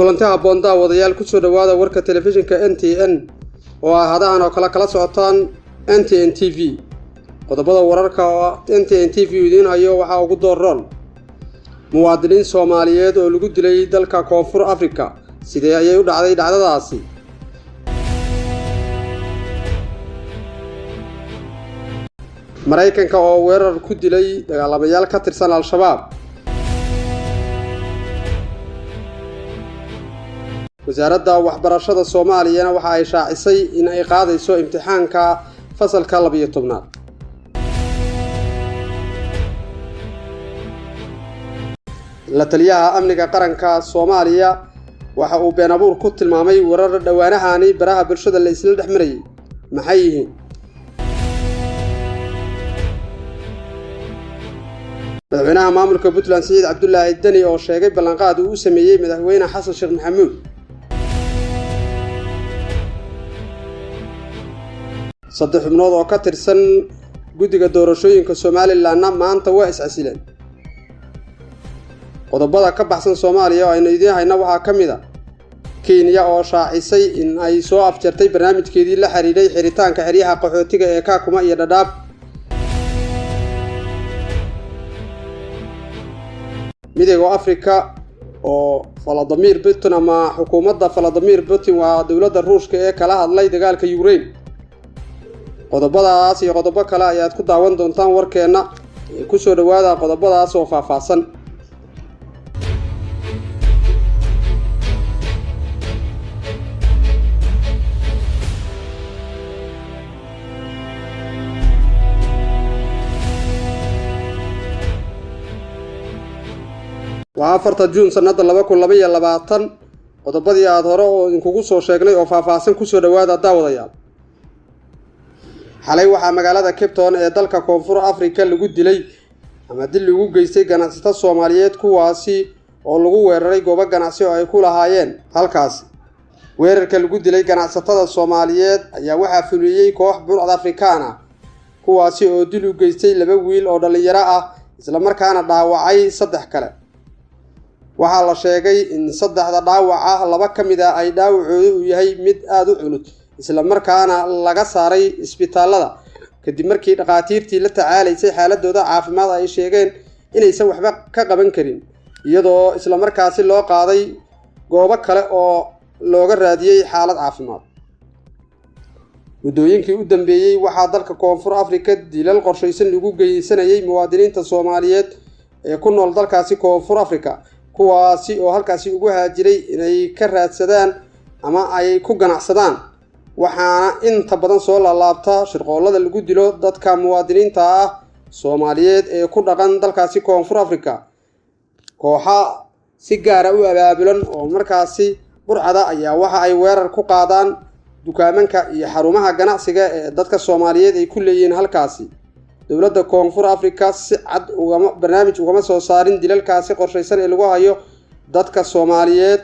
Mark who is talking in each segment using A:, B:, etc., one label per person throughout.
A: Kulanti habboon, daawadayaal. Kusoo dhowaada warka telefishinka NTN oo ah hadahan oo kale kala socotaan NTN TV. Qodobada wararka oo NTN TV idiin hayo waxaa ugu dooroon: muwaadiniin Soomaaliyeed oo lagu dilay dalka Koonfur Afrika. Sidee ayay u dhacday dhacdadaasi? Maraykanka oo weerar ku dilay dagaalamayaal ka tirsan Al-Shabaab. Wasaaradda waxbarashada Soomaaliyana waxa ay shaacisay in ay qaadayso imtixaanka fasalka 12aad. La taliyaha amniga qaranka Soomaaliya waxa uu been abuur ku tilmaamay warar dhowaanahani baraha bulshada la isla dhex marayay. Maxay yihiin? Madaxweynaha maamulka Puntland Siciid Cabdulaahi Deni oo sheegay ballanqaad uu u sameeyey Madaxweyne Xasan Sheekh Maxamuud. Saddex xubnood oo ka tirsan guddiga doorashooyinka Somalilanna maanta waa iscasileen. Qodobada ka baxsan Soomaaliya oo aynu idiin hayna waxaa ka mid a Kenya oo shaacisay in ay soo afjartay barnaamijkeedii la xidhiidhay xiritaanka xeryaha qaxootiga ee Kaakuma iyo Dhadhaab. Midowga Afrika oo Valadimir Putin ama xukuumadda Valadimir Putin, waa dowladda Ruushka, ee kala hadlay dagaalka Ukraine. Qodobadaas iyo qodobo kale ayaad ku daawan doontaan warkeenna. Kusoo dhowaada qodobadaas oo faahfaahsan. Waa 4ta Juun sanada 2022. Qodobadii aada hore oo idinkugu soo sheegnay oo faahfaahsan kusoo dhowaada, daawadayaal. Xalay waxaa magaalada Cape Town ee dalka Koonfur Africa lagu dilay ama dil lagu geystay ganacsato Soomaaliyeed, kuwaasi oo lagu weeraray goobo ganacsi oo ay ku lahaayeen halkaasi. Weerarka lagu dilay ganacsatada Soomaaliyeed ayaa waxaa fuliyey koox burcad Afrikaan ah, kuwaasi oo dil u geystay laba wiil oo dhallinyaro ah, islamarkaana dhaawacay saddex kale. Waxaa la sheegay in saddexda dhaawac ah laba ka mid ah ay dhaawacooda uu yahay mid aada u culus, islamarkaana laga saaray isbitaalada kadib markii dhakhaatiirtii la tacaalaysay xaaladooda caafimaad ay sheegeen inaysan waxba ka qaban karin, iyadoo islamarkaasi loo qaaday goobo kale oo looga raadiyey xaalad caafimaad. Muddooyinkii u dambeeyey waxaa dalka Koonfur Afrika dilal qorshaysan lagu geysanayay muwaadiniinta Soomaaliyeed ee ku nool dalkaasi Koonfur Afrika, kuwaasi oo halkaasi ugu haajiray inay ka raadsadaan ama ay ku ganacsadaan. Waxaana inta badan soo laalaabta shirqoollada lagu dilo dadka muwaadiniinta ah Soomaaliyeed ee ku dhaqan dalkaasi Koonfur Africa. Kooxa si gaara u abaabulan oo markaasi burcada ayaa waxa ay weerar ku qaadaan dukaamanka iyo xarumaha ganacsiga ee dadka Soomaaliyeed ay ku leeyihiin halkaasi. Dowladda Koonfur Africa si cad ugama barnaamij ugama soo saarin dilalkaasi qorshaysan ee lagu hayo dadka Soomaaliyeed,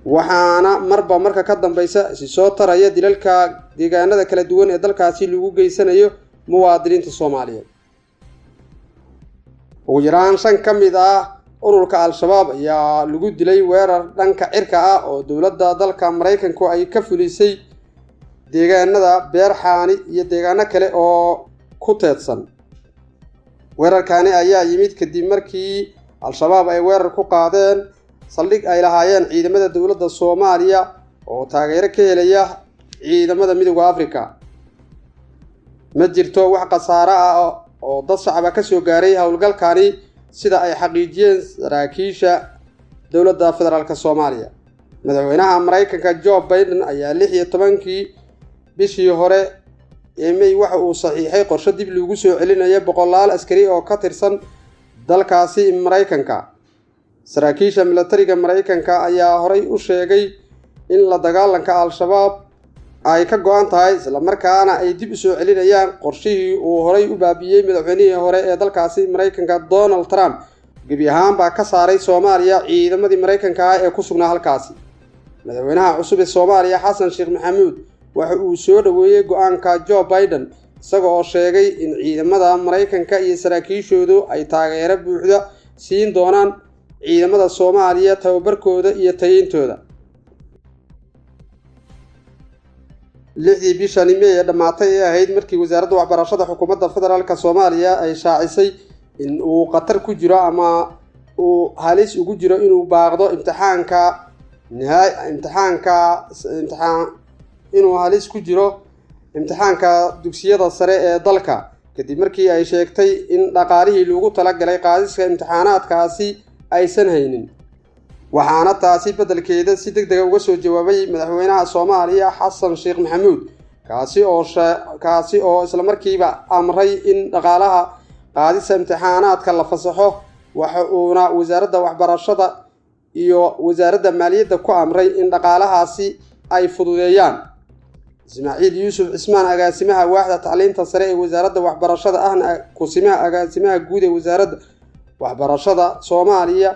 A: waxaana marba marka ka dambeysa isi soo taraya dilalka deegaanada kala duwan ee dalkaasi lagu geysanayo muwaadiniinta Soomaaliyeed. Ugu yaraan shan ka mid ah ururka Al-Shabaab ayaa lagu dilay weerar dhanka cirka ah oo dowladda dalka Maraykanku ay ka fulisay deegaanada Beerxaani iyo deegaano kale oo ku teedsan. Weerarkaani ayaa yimid kadib markii Al-Shabaab ay weerar ku qaadeen saldhig ay lahaayeen ciidamada dowladda Soomaaliya oo taageero ka helaya ciidamada Midowda Africa. Ma jirto wax khasaare ah oo dad shacaba ka soo gaaray howlgalkani, sida ay xaqiijiyeen saraakiisha dowladda federaalk Soomaaliya. Madaxweynaha Maraykanka Joe Biden ayaa 16kii bishii hore ee May waxa uu saxiixay qorshe dib lagu soo celinayo boqolaal askari oo ka tirsan dalkaasi Maraykanka. Saraakiisha milatariga Maraykanka ayaa horay u sheegay in la dagaalanka Al-Shabaab ay ka go-an tahay, islamarkaana ay dib u soo celinayaan qorshihii uu horay u baabi'iyey madaxweynihii hore ee dalkaasi Maraykanka Donald Trump, gebi ahaan baa ka saaray Soomaaliya ciidamadii Maraykanka ah ee ku sugnaa halkaasi. Madaxweynaha cusub ee Soomaaliya Xasan Sheekh Maxamuud waxa uu soo dhoweeyey go-aanka Joe Biden, isaga oo sheegay in ciidamada Maraykanka iyo saraakiishoodu ay taageero buuxda siin doonaan ciidamada Soomaaliya, tababarkooda iyo tayeyntooda. 6dii bishani May ee dhammaatay ee ahayd markii wasaaradda waxbarashada xukuumadda federaalka Soomaaliya ay shaacisay in uu khatar ku jiro ama uu halis ugu jiro inuu baaqdo imtixaanka imtixaanka imtixaan inuu halis ku jiro imtixaanka dugsiyada sare ee dalka, kadib markii ay sheegtay in dhaqaalihii loogu talagalay qaadiska imtixaanaadkaasi aysan haynin. Waxaana taasi beddelkeeda si deg dega uga soo jawaabay madaxweynaha Soomaaliya Xasan Sheekh Maxamuud, kaasi oo islamarkiiba amray in dhaqaalaha qaadista imtixaanaadka la fasaxo. Waxa uuna wasaaradda waxbarashada iyo wasaaradda maaliyadda ku amray in dhaqaalahaasi ay fududeeyaan. Ismaaciil Yuusuf Cismaan, agaasimaha waaxda tacliinta sare ee wasaaradda waxbarashada, ahna kusimaha agaasimaha guud ee wasaaradda waxbarashada Soomaaliya,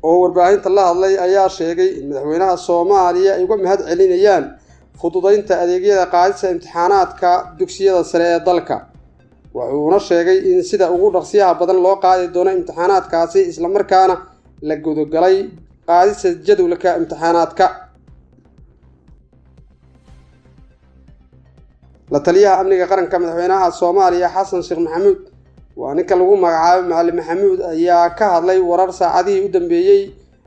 A: oo warbaahinta la hadlay, ayaa sheegay in madaxweynaha Soomaaliya ay uga mahad celinayaan fududeynta adeegyada qaadista imtixaanaadka dugsiyada sare ee dalka. Wuxuuna sheegay in sida ugu dhaqsiyaha badan loo qaadi doono imtixaanaadkaasi, islamarkaana la gudagalay qaadista jadwalka imtixaanaadka. La taliyaha amniga qaranka madaxweynaha Soomaaliya Xasan Sheekh Maxamuud, waa ninka lagu magacaabo Macalin Maxamuud, ayaa ka hadlay warar saacadihii u dambeeyey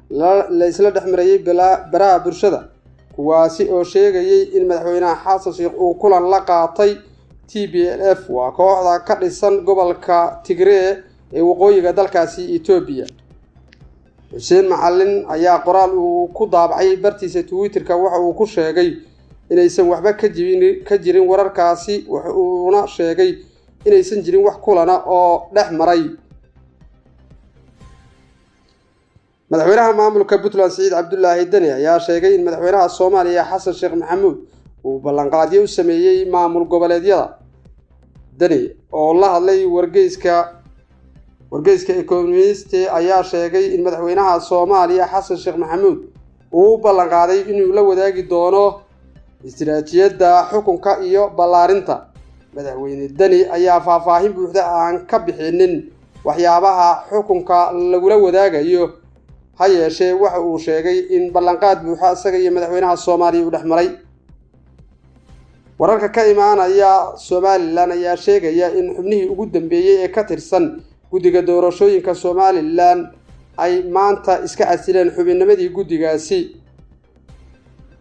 A: la isla dhex marayay baraha bulshada, kuwaasi oo sheegayay in madaxweynaha Xasan Sheekh uu kulan la qaatay TPLF, waa kooxda ka dhisan gobolka Tigree ee waqooyiga dalkaasi Etoobiya. Xuseen Macalin ayaa qoraal uu ku daabacay bartiisa Twitter-ka waxa uu ku sheegay inaysan waxba ka jirin wararkaasi, waxa uuna sheegay inaysan jirin wax kulana oo dhex maray. Madaxweynaha maamulka Puntland Siciid Cabdulaahi Deni ayaa sheegay in madaxweynaha Soomaaliya Xasan Sheekh Maxamuud uu ballanqaadyo u sameeyey maamul goboleedyada. Deni oo la hadlay wargeyska Economist ayaa sheegay in madaxweynaha Soomaaliya Xasan Sheekh Maxamuud uu ballanqaaday inuu la wadaagi doono istiraatiijiyadda xukunka iyo ballaarinta. Madaxweyne Deni ayaa faahfaahin buuxda aan ka bixinin waxyaabaha xukunka lagula wadaagayo, ha yeeshee waxa uu sheegay in ballanqaad buuxa isaga iyo madaxweynaha Soomaaliya uu dhex maray. Wararka ka imaanaya Somalilan ayaa sheegaya in xubnihii ugu dambeeyey ee ka tirsan guddiga doorashooyinka Somalilan ay maanta iska casileen xubinnimadii guddigaasi.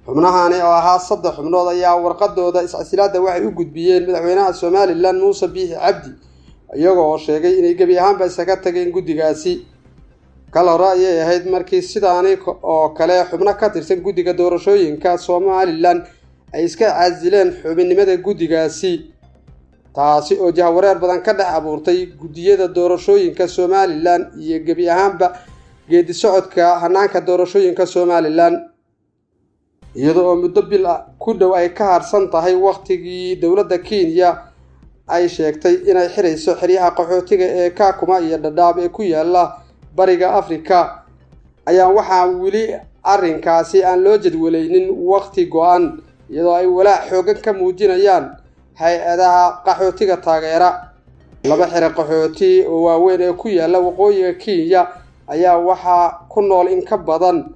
A: Xubnahani oo ahaa 3 xubnood ayaa warqadooda iscasilaadda waxay u gudbiyeen madaxweynaha Somalilan Muuse Biixi Cabdi, iyagoo sheegay inay gebi ahaanba isaga tageen guddigaasi. Kal hore ayay ahayd markii sidaani oo kale xubno ka tirsan guddiga doorashooyinka Somalilan ay iska casileen xubinnimada guddigaasi, taasi oo jahwareer badan ka dhex abuurtay guddiyada doorashooyinka Somalilan iyo gebi ahaanba geedi socodka hanaanka doorashooyinka Somalilan. Iyadoo oo muddo bil ku dhow ay ka harsan tahay waqtigii dowladda Kenya ay sheegtay inay xirayso xeryaha qaxootiga ee Kakuma iyo Dadaab ee ku yaala bariga Afrika, ayaa waxaa weli arrinkaasi aan loo jadwalaynin waqti go'an, iyadoo ay walaac xooggan ka muujinayaan hay-adaha qaxootiga taageera. 2 xero qaxooti oo waaweyn ee ku yaala waqooyiga Kenya ayaa waxaa ku nool in ka badan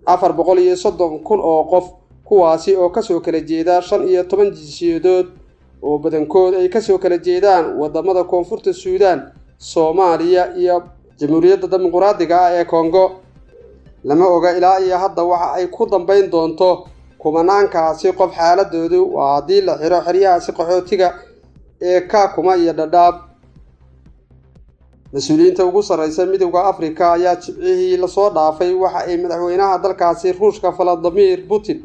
A: 430,000 oo qof, kuwaasi oo kasoo kala jeeda 15 jinsiyadood oo badankood ay kasoo kala jeedaan wadamada Koonfurta Suudaan, Soomaaliya iyo Jamhuuriyadda Dimuqraadiga ah ee Kongo. Lama oga ilaa iyo hadda waxa ay ku dambeyn doonto kumanaankaasi qof xaaladoodu waa haddii la xiro xeryahaasi qaxootiga ee Kakuma iyo Dadaab. Mas-uuliyiinta ugu sarreysa Midowga Afrika ayaa jimcihii lasoo dhaafay waxa ay madaxweynaha dalkaasi Ruushka Vladimir Putin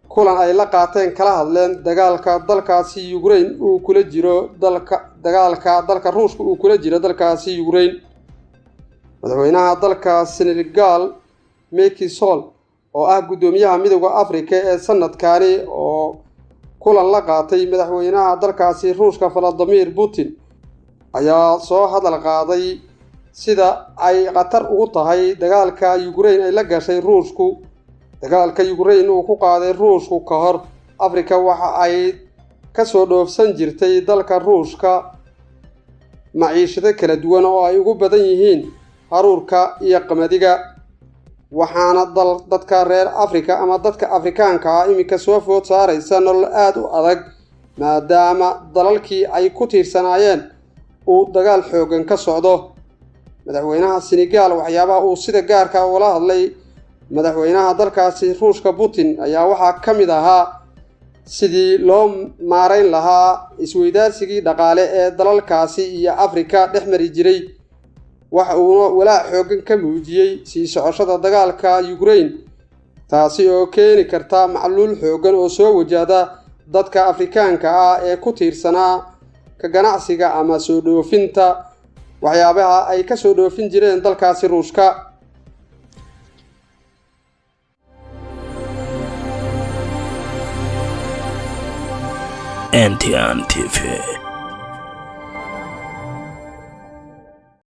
A: kulan ay la qaateen kala hadleen dagaalka dalkaasi Ukraine uu kula jiro dalka dagaalka dalka Ruushka uu kula jiro dalkaasi Ukraine. Madaxweynaha dalka Senegal Macky Sall oo ah guddoomiyaha Midowga Afrika ee sanadkani oo kulan la qaatay madaxweynaha dalkaasi Ruushka Vladimir Putin ayaa soo hadal qaaday sida ay khatar ugu tahay dagaalka Ukraine ay la gashay Ruushku. Dagaalka Ukraine uu ku qaaday Ruushku ka hor, Afrika waxa ay ka soo dhoofsan jirtay dalka Ruushka maciishado kala duwan oo ay ugu badan yihiin haruurka iyo qamadiga. Waxaana dadka reer Afrika ama dadka Afrikaanka ah iminka soo food saaraysa nolol aada u adag, maadaama dalalkii ay ku tiirsanaayeen uu dagaal xooggan ka socdo. Madaxweynaha Senegaal waxyaabaha uu sida gaarka ula hadlay madaxweynaha dalkaasi Ruushka Putin ayaa waxaa ka mid ahaa sidii loo maarayn lahaa isweydaarsigii dhaqaale ee dalalkaasi iyo Afrika dhex mari jiray. Waxa uuna walaac xooggan ka muujiyey sii socoshada dagaalka Ukraine, taasi oo keeni karta macluul xooggan oo soo wajahda dadka Afrikaanka ah ee ku tiirsanaa ka ganacsiga ama soo dhoofinta waxyaabaha ay ka soo dhoofin jireen dalkaasi Ruushka.
B: NTN TV.